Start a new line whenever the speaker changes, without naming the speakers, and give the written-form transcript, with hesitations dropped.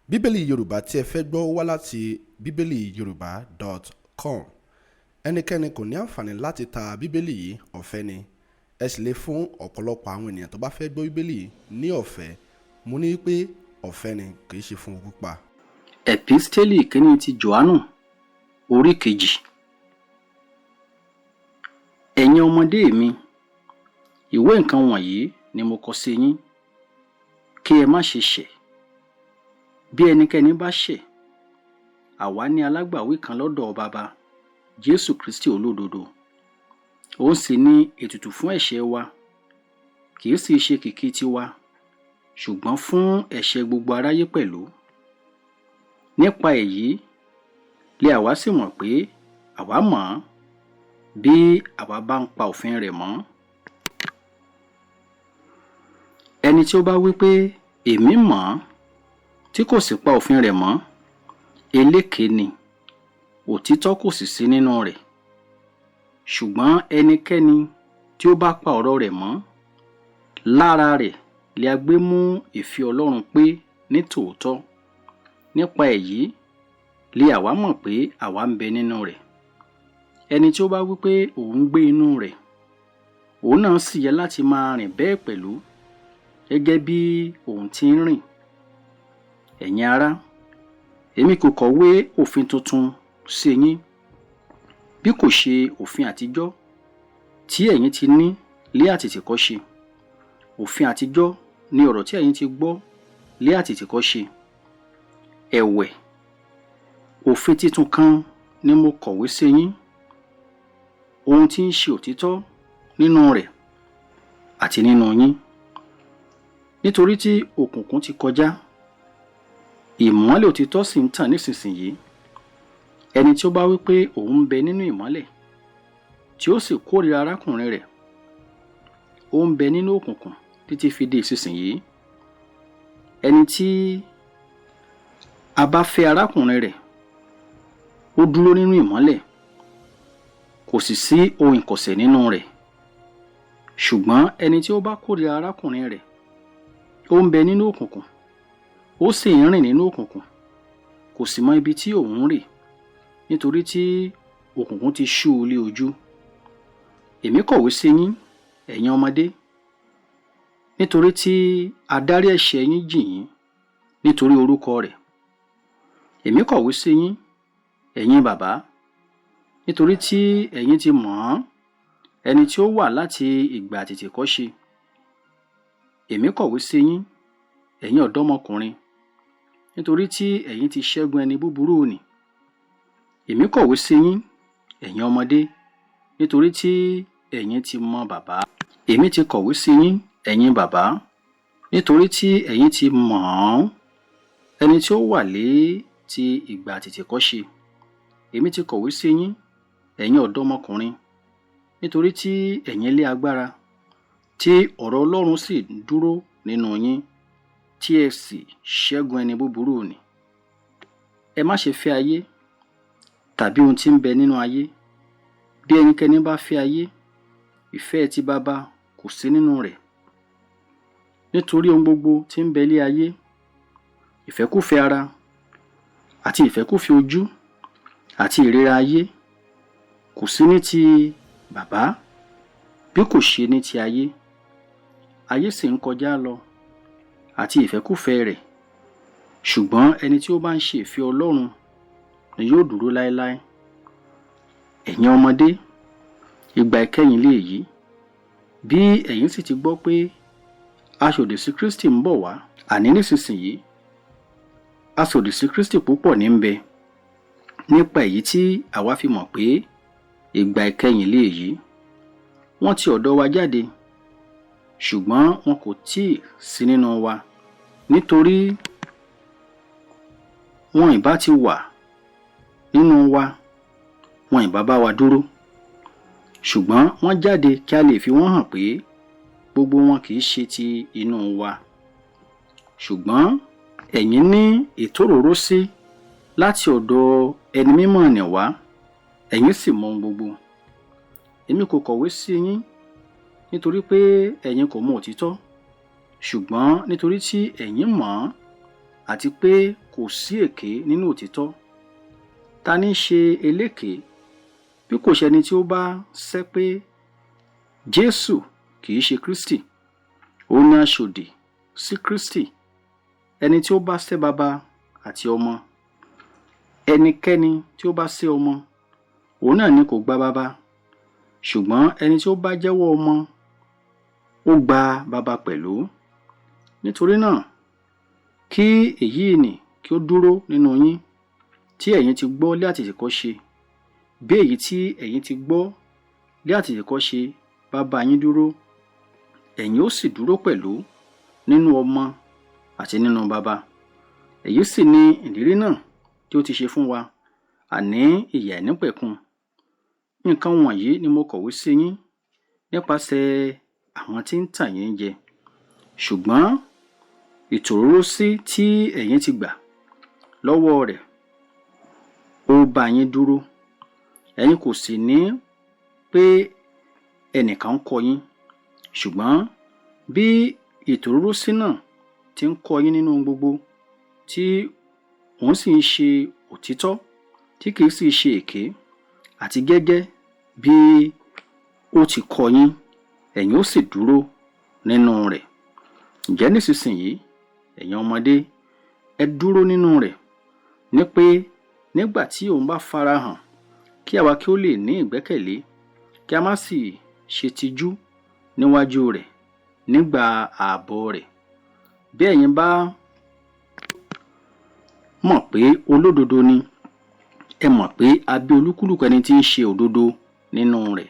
Bíbélì Yorùbá tí ẹ fẹ́ gbọ́ wá láti bíbélìyorùbá.com. Ẹnikẹ́ni kò ní àǹfààní láti ta Bíbélì yìí, ọ̀fẹ́ ni. Ẹ sì lè fún ọ̀pọ̀lọpọ̀ àwọn ènìyàn tó bá fẹ́ gbọ́ Bíbélì yìí ní ọ̀fẹ́. Mo ní pé ọ̀fẹ́ ni, kì í ṣe fún owó pípa.
Ẹ̀písítélì Kínní ti Jòhánù, orí kejì. Ẹ̀yin ọmọdé mi, ìwé nǹkan wọ̀nyí ni mo kọ sí yín, kí ẹ má ṣe ṣẹ̀. Bí ẹnikẹ́ni bá ṣẹ̀, àwa ní alágbàwí kan lọ́dọ̀ Baba, Jésù Kristi olódodo. Òun sì ni ètùtù fún ẹ̀ṣẹ̀ wa, kì í sì ṣe kìkì tiwa, ṣùgbọ́n fún ẹ̀ṣẹ̀ gbogbo aráyé pẹ̀lú. Nípa èyí lé àwa sì mọ̀ pé àwa mọ̀ ọ́n, bí àwa bá ń pa òfin rẹ̀ mọ́. Ẹni tí ó bá wí pé, Èmi mọ̀ ọ́n, tí kò sì pa òfin rẹ̀ mọ́, eléke ni, òtítọ́ kò sì sí nínú rẹ̀. Ṣùgbọ́n ẹnikẹ́ni tí ó bá pa ọ̀rọ̀ rẹ̀ mọ́, lára rẹ̀ li a gbé mú ìfẹ́ Ọlọ́run pé ní tòótọ́. Nípa èyí li àwa mọ̀ pé àwa ń bẹ nínú rẹ̀. Ẹni tí ó bá wí pé òun ń gbé inú rẹ̀, òun náà sì yẹ láti máa rìn bẹ́ẹ̀ pẹ̀lú, gẹ́gẹ́ bí òun ti ń rìn. Ẹ̀yin ará, èmi kò kọ̀wé òfin tuntun sí yín, bí kò ṣe òfin àtijọ́ tí ẹ̀yin ti ní lé àtètèkọ́ṣe. Òfin àtijọ́ ni ọ̀rọ̀ tí ẹ̀yin ti gbọ́ lé àtètèkọ́ṣe. Ẹ̀wẹ̀, òfin titun kan ni mo kọ̀wé sí yín, ohun tí ń ṣe òtítọ́ nínú rẹ̀ àti nínú yín. Nítorí tí òkùnkùn ti kọjá, ìmọ́lẹ̀ òtítọ́ sì ń tàn nísinsìnyí. Ẹni tí ó bá wí pé òun ń bẹ nínú ìmọ́lẹ̀, tí ó sì kórìíra arákùnrin rẹ̀, ó ń bẹ nínú òkùnkùn títí fi di ìsinsìnyí. Ẹni tí a bá fẹ́ arákùnrin rẹ̀, ó dúró nínú ìmọ́lẹ̀, kò sì sí ohun ìkọ̀sẹ̀ nínú rẹ̀. Ṣùgbọ́n ẹni tí ó bá kórìíra arákùnrin rẹ̀, ó ń bẹ nínú òkùnkùn, ó sì ń rìn nínú òkùnkùn, kò sì mọ ibi tí òun ń rè, nítorí tí òkùnkùn ti ṣú u lé ojú. Èmi kọ̀wé sí yín, ẹ̀yin ọmọdé, nítorí tí a dárí ẹ̀ṣẹ̀ yín jì yín nítorí orúkọ rẹ̀. Èmi kọ̀wé sí yín, ẹ̀yin bàbá, nítorí tí ẹ̀yin ti mọ̀ ọ́n, ẹni tí ó wà láti ìgbà àtètèkọ́ṣe. Èmi kọ̀wé sí yín, ẹ̀yin ọ̀dọ́mọkùnrin, nítorí tí ẹ̀yin ti ṣẹ́gun ẹni búburú nì. Èmi kọ̀wé sí yín, ẹ̀yin ọmọdé, nítorí tí ẹ̀yin ti mọ Baba. Èmi ti kọ̀wé sí yín, ẹ̀yin bàbá, nítorí tí ẹ̀yin ti mọ̀ ọ́n, ẹni tí ó wà lé ti ìgbà àtètèkọ́ṣe. Èmi ti kọ̀wé sí yín, ẹ̀yin ọ̀dọ́mọkùnrin, nítorí tí ẹ̀yin lé agbára, tí ọ̀rọ̀ Ọlọ́run sì ń dúró nínú yín, tí ẹ sì ṣẹ́gun ẹni búburú nì. Ẹ má ṣe fẹ́ ayé tàbí ohun tí ń bẹ nínú ayé. Bí ẹnikẹ́ni bá fẹ́ ayé, ìfẹ́ ti Baba kò sí nínú rẹ̀. Nítorí ohun gbogbo tí ń bẹ lé ayé, ìfẹ́kúfẹ̀ẹ́ ara àti ìfẹ́kúfẹ̀ẹ́ ojú àti ìríra ayé, kò sí ní ti Baba, bí kò ṣe ní ti ayé. Ayé sì ń kọjá lọ àti ìfẹ́kúfẹ̀ẹ́ rẹ̀, ṣùgbọ́n ẹni tí ó bá ń ṣe ìfẹ́ Ọlọ́run ni yóò dúró láéláé. Ẹ̀yin ọmọdé, ìgbà ìkẹyìn lè yí. Bí ẹ̀yin sì ti gbọ́ pé aṣòdì sí Kristi ń bọ̀ wá, àní nísinsìnyí, aṣòdì sí Kristi púpọ̀ ní ń bẹ. Nípa èyí tí àwa fi mọ̀ pé ìgbà ìkẹyìn lè yí. Wọ́n ti ọ̀dọ̀ wa jáde, ṣùgbọ́n wọn kò tíì sí nínú wa, nítorí wọn ìbá ti wà nínú wa, wọn ìbá bá wa dúró. Ṣùgbọ́n wọ́n jáde kí a lè fi wọ́n hàn pé gbogbo wọn kì í ṣe ti inú wa. Ṣùgbọ́n ẹ̀yin ní ìtòróró sí láti ọ̀dọ̀ ẹni mímọ́ nì wá, ẹ̀yin sì mọ ohun gbogbo. Èmi kò kọ̀wé sí yín nítorí pé ẹ̀yin kò mọ òtítọ́, ṣùgbọ́n nítorí tí ẹ̀yin mọ̀ ọ́n, àti pé kò kò sí èké nínú òtítọ́. Ta ní ṣe eléké bí kò ṣe ẹni tí ó bá sẹ́ pé Jésù kì í ṣe Kristi? Òun ni aṣòdì sí Kristi, ẹni tí ó bá sẹ́ Baba àti Ọmọ. Ẹnikẹ́ni tí ó bá sẹ́ Ọmọ, òun náà ni kò gba Baba, ṣùgbọ́n ẹni tí ó bá jẹ́wọ́ Ọmọ, ó gba Baba pẹ̀lú. Nítorí náà, kí èyí nì kí ó dúró nínú yín tí ẹ̀yin ti gbọ́ lé àtètèkọ́ṣe. Bí èyí tí ẹ̀yin ti gbọ́ lé àtètèkọ́ṣe bá bá yín dúró, ẹ̀yin ó sì dúró pẹ̀lú nínú Ọmọ àti nínú Baba. Èyí sì ni ìlérí náà tí ó ti ṣe fún wa, àní ìyè àìnípẹ̀kun. Nǹkan wọ̀nyí ni mo kọ̀wé sí yín nípasẹ̀ àwọn tí ń tàn yín jẹ. Ṣùgbọ́n ìtòrórósí tí ẹ̀yin ti gbà lọ́wọ́ rẹ̀ ó bá yín dúró. Ẹ̀yin kò sì ní pé ẹnìkan ń kọ́ yín, ṣùgbọ́n bí ìtòrórósí náà ti ń kọ́ yín nínú ohun gbogbo, tí òun sì ń ṣe òtítọ́, tí kì í sì ṣe èké, àti gẹ́gẹ́ bí ó ti kọ́ yín, ẹ̀yin ó sì dúró nínú rẹ̀. Ǹjẹ́ nísinsìnyí, ẹ̀yin ọmọdé, ẹ dúró nínú rẹ̀, ní pé nígbà tí òun bá farahàn, kí àwa kí ó lè ní ìgbẹ́kẹ̀lé, kí a má sì ṣe tijú níwájú rẹ̀ nígbà ààbọ̀ rẹ̀. Bí ẹ̀yin bá mọ̀ pé olódodo ni, ẹ mọ̀ pé a bí olúkúlùkù ẹni tí ń ṣe òdodo nínú rẹ̀.